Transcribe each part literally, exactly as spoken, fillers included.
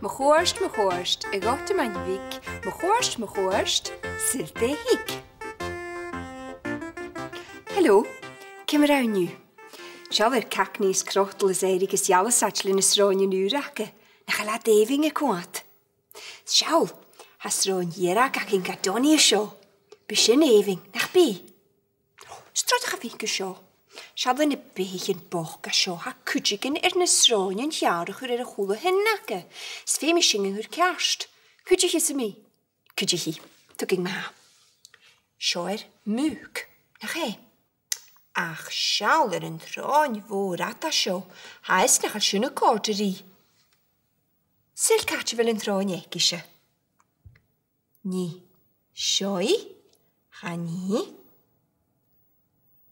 Mo chuairt, mo chuairt, a ghoirid mhana bhig, mo chuairt, mo chuairt, saoil dè thig. Hello, ciamar a tha thu an-diugh? Seall air Cagnaidh is Crotal is Èirigh is Ealasaid le na sròinean ùra aca, nach eil iad èibhinn a' coimhead? Seall, tha sròn dhearg againn gu Donnie an seo. Bidh sin èibhinn, nach bi? 'S dòcha gum bi gu seo. Seall na beathaichean bochd a tha seo, tha cuideigin air na sròinean cheàrr a chur air a h-uile duine aca. 'S fheudar dhuinn sin a chur ceart. Cuidichidh sinn e. Cuidichidh. Tugainn ma-thà. Seo air Mùc, nach e? Ach seall air an t-sròn mhòr fhada seo. Tha fhios nach eil sin a' còrdadh rithe. Saoil càit a bheil an t-sròn aicese? Nì seo i, chan i.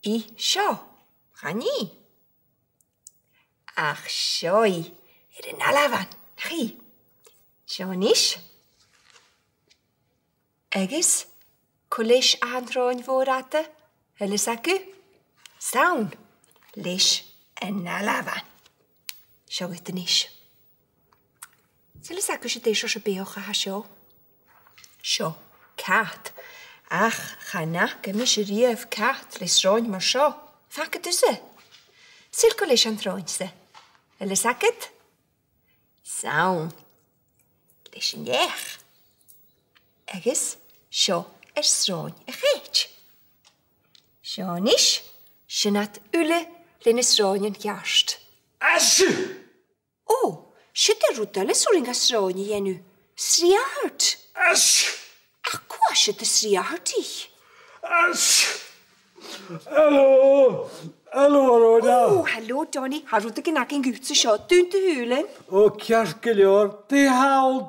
I seo, chan i. Ach seo i, air an ailbhean, nach i? Seo a-nis. Agus cò leis a tha an t-sròn mhòr fhada? A bheil fhios agaibh? 'S ann, leis an ailbhean. Seo agad a-nis. Saoil a bheil fhios agaibh dè seòrsa beathach a tha seo? Seo cat. Ach chan fhaca mise riamh cat le sròn mar seo. Am faca tusa? Saoil cò leis a tha an t-sròn-sa? A bheil fhios agad? 'S ann, leis an each. Agus seo air sròn a' chait. Seo a-nis, sin iad uile le na sròinean ceart. Ais! Ò, siud e rud eile as urrainn dha sròn a dhèanamh. Sreothart. Ais! Ach cò tha siud a' sreothartaich? Ais! Hello! Hello, Rhoda! Ò, hello, Donnie. Tha rudeigin againn dhutsa an seo. Dùin do shùilean. Ò, ceart gu leòr. Dè th' ann?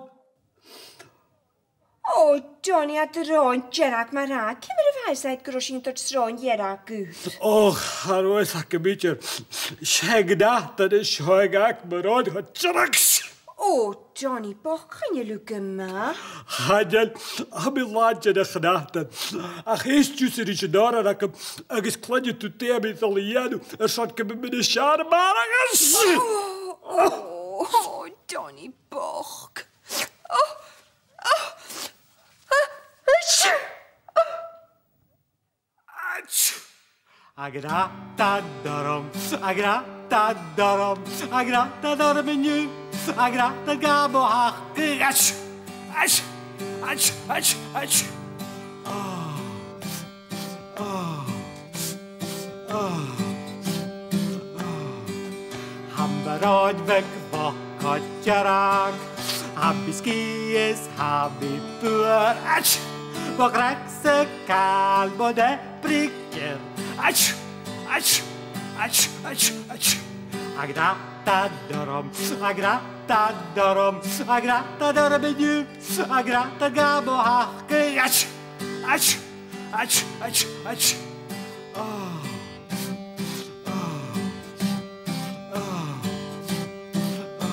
Ò, Donnie, tha do shròn dearg mar-thà. Ciamar a bha fhios agad gun robh sinn a' toirt sròn dhearg dhut? Ò, cha robh fhios agam idir. 'S e an cnatan a tha seo a ghabh mo shròn cho dearg. Ò, Donnie, bochd, chan eil thu gu math. Chan eil, tha mi làn de na cnatan. Ach èist thusa ris an òran agam agus cluinnidh tu dè tha mi a' dol a dhèanamh airson gum bi mi nas fheàrr a-màireach. Ò, ò, ò, Donnie bochd. Ò, ò, ò, ò, ò. Ach! A ghràdh an t-orm, a ghràdh an t-orm, a ghràdh an t-orm an-diugh, a ghràdh an gabh mo thaca. Ach! Ach! Ach! Ach! Ach! Ò. Ò. Ò. Ò. Tha mo shròn bheag bhochd cho dearg, tha mi sgìth is tha mi fuar. Ach! Mo chreach-sa càil, mo neach-breac gear. Ach! Ach! Ach! Ach! Ach! A ghràdh an t-orm, a ghràdh an t-orm, a ghràdh an t-orm an-diugh, a ghràdh an gabh mo thaca. Ach! Ach! Ach! Ach! Ach! Ò. Ò. Ò. Ò.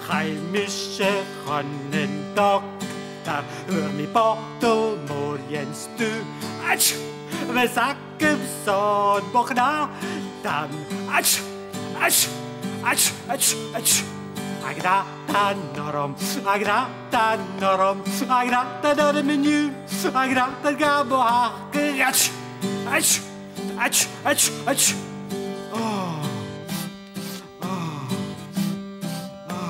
Chaidh mise chun an dotair, fhuair mi botal mòr dhen stuth. Ach! Bha fhios agam-sa, mo chnatan. Ach! Ach! Ach! Ach! Ach! A ghràdh an t-orm, a ghràdh an t-orm, a ghràdh an t-orm an-diugh, a ghràdh an gabh mo thaca. Ach! Ach! Ach! Ach! Ach! Ò. Ò. Ò.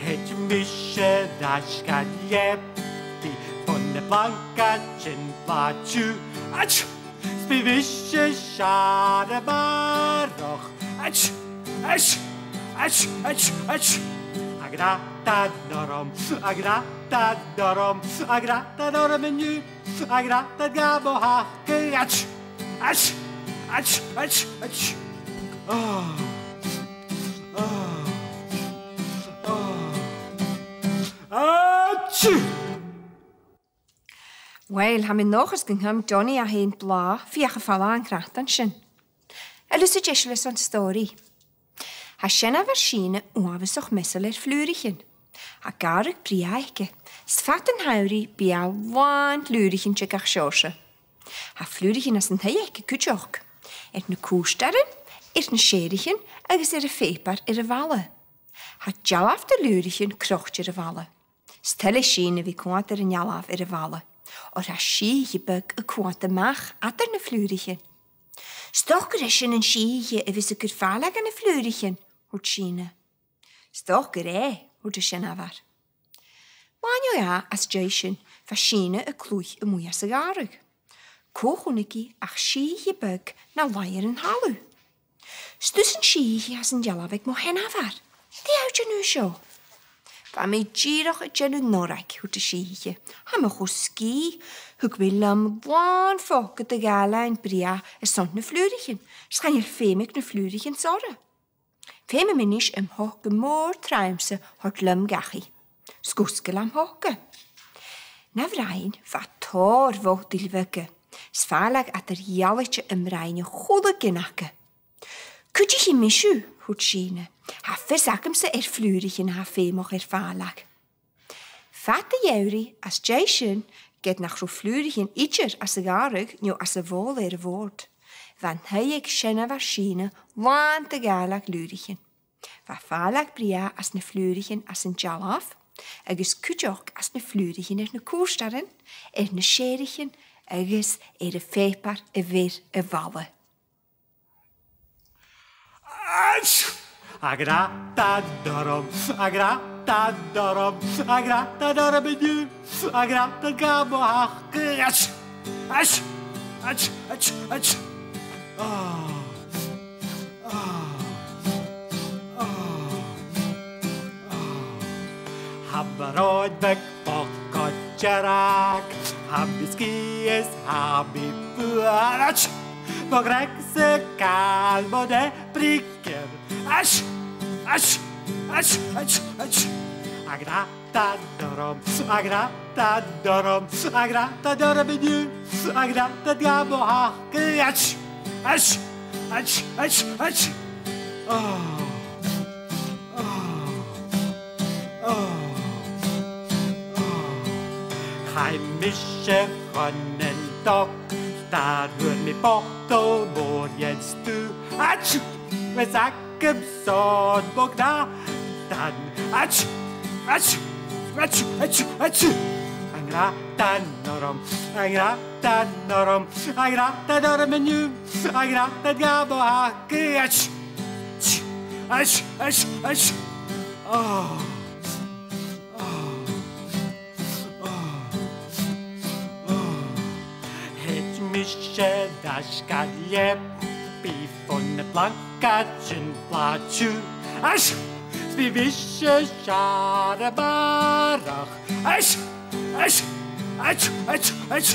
Thèid mise air ais gu leabaidh, bhon a' bhlanca sin bha tiugh. Ach! 'S bidh mise sàr a-màireach. Ach! Ach! Ach! Ach! Ach! A ghràdh an t-orm, a ghràdh an t-orm, a ghràdh an t-orm an-diugh, a ghràdh an gabh mo thaca. Ach! Ach! Ach! Ach! Ach! Ò. Ò. Ò. Ach! Uill, tha mi an dòchas gun cùm Donnie e fhèin blàth, feuch am faigh e an cnatan sin. A bheil thusa deiseil airson stòiridh? Tha seanmhair Sìne uabhasach measail air flùraichean. Tha gàrradh brèagha aice, 's fad an t-samhraidh bidh i làn flùraichean de gach seòrsa. Tha flùraichean anns an taigh aice cuideachd. Air na cùirtearan, air na sèithrichean agus air a' phàipear air a' bhalla. Tha dealbh de fhlùraichean crochte air a' bhalla. 'S toil le Sìne a bhith a' coimhead air an dealbh air a' bhalla, oir tha sìthiche beag a' coimhead a-mach eadar na fhlùraichean. 'S dòcha gur e sin an sìthiche a bhios a' cur fàileadh dha na fhlùraichean, thuirt Sìne. 'S dòcha gur e, thuirt an seanmhair. Làn-fhiadh às dèidh sin, bha Sìne a' cluich a-muigh às a' ghàrradh. Cò chunnaic i ach sìthiche beag na laighe air an talamh. 'S tusa an sìthiche às an dealbh aig mo sheanmhair. Dè tha thu a' dèanamh an seo? Bha mi dìreach a' dèanamh norraig, thuirt an sìthiche. Tha mi cho sgìth, thug mi leam làn phoca de dh'àlainn brèagha airson na fhlùraichean, 's chan eil feum aig na fhlùraichean 's orra. Feumaidh mi a-nis am poca mòr tràimhse a thoirt leam dhachaigh. 'S dh'fhosgail e am poca. Na bhroinn bha tòrr bhotail bheaga, 's fàileadh eadar-dhealaichte am broinn a h-uile gin aca. Cuidichidh mise thu, thuirt Sìne. Tha fios agamsa air fhlùraichean a tha feumach air fàileadh. Fad a' gheamhraidh às dèidh sin, ged nach robh flùraichean idir às a' ghàrradh no às a' bhobhla air a' bhòrd, bha an taigh aig seanmhair Sìne làn de dh'àlainn fhlùraichean. Bha fàileadh brèagha às na fhlùraichean às an dealbh, agus cuideachd às na fhlùraichean air na cùirtearan, air na sèithrichean agus air a' phàipear a bh' air a' bhalla. Ach! Ach gràdh an t-orm, ach gràdh an t-orm, ach gràdh an t-orm an-diugh, ach gràdh an t-orm gam fhaca. Ach! Ach! Ach! Ach! Ach! Oh. Oh. Oh. Oh. Tha mo bhròin bheag bochd gu dearg, tha mi sgìth is tha mi fuar. Ach! Mo chreag-sa càil, mo nèamh brìgh geur. Ach! Ach! Ach! Ach! Ach! Ach gràdh an t-orm, ach gràdh an t-orm, ach gràdh an t-orm an-diugh, ach gràdh an t-orm gam fhaca. Ach! Ach! Ach! Ach! Ach! Oh. Oh. Oh. Oh. Chaidh mise chun an doc, 's tha thuirt mi botal mòr dhen stuth. Ach! Bha fhios agam-sa bho ghràdh an t-orm. Ach! Ach! Ach! Ach! Ach! An gràdh an t-orm, an gràdh an t-orm, an gràdh an t-orm an-diugh, an gràdh an t-orm gam fhaca. Ach! Ach! Ach! Ach! Oh. Oh. Oh. Oh. Thèid mise air ais gu leabaidh, bidh fon na blancaidean blàth tiugh. Ach! 'S bidh mise sàr a-màireach. Ach! Ach! Ach! Ach! Ach!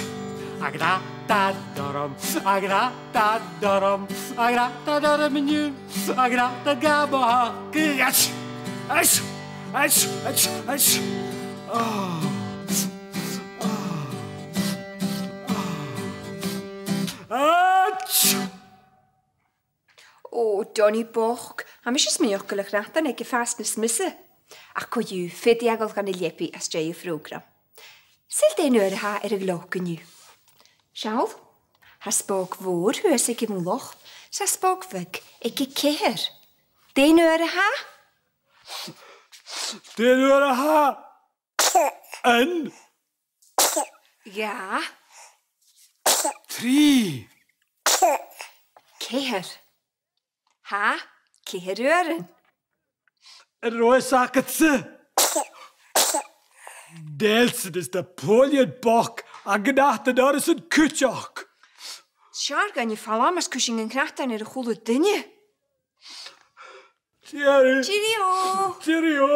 An gràdh an t-orm, an gràdh an t-orm, an gràdh an t-orm an-diugh, an gràdh an t-orm gam fhaca. Ach! Ach! Ach! Ach! Ach! Oh. Oh. Oh. Ach! Ò, Donnie bochd, tha mise a' smaoineachadh gu bheil a' chnatan aige fhathast nas miosa. Ach co-dhiù, faodaidh e a dhol dhan an leabaidh às dèidh a' phrògram. Saoil dè an uair a tha e air a' ghleoc an-diugh? Seall, tha spòg mhòr shuas aig a' mhullach, 's tha spòg bheag aige ceithir. Dè an uair a tha e? Dè an uair a tha e? Aon. Dhà. Trì. Ceithir. Tha ceithir uairean. An robh fhios agadsa? Nèilsean is Napoleon bochd, an cnatan orrasan cuideachd. 'S fheàrr dhuinne falbh mus cuisinn an cnatan air a h-uile duine. Cheerio. Cheerio. Cheerio.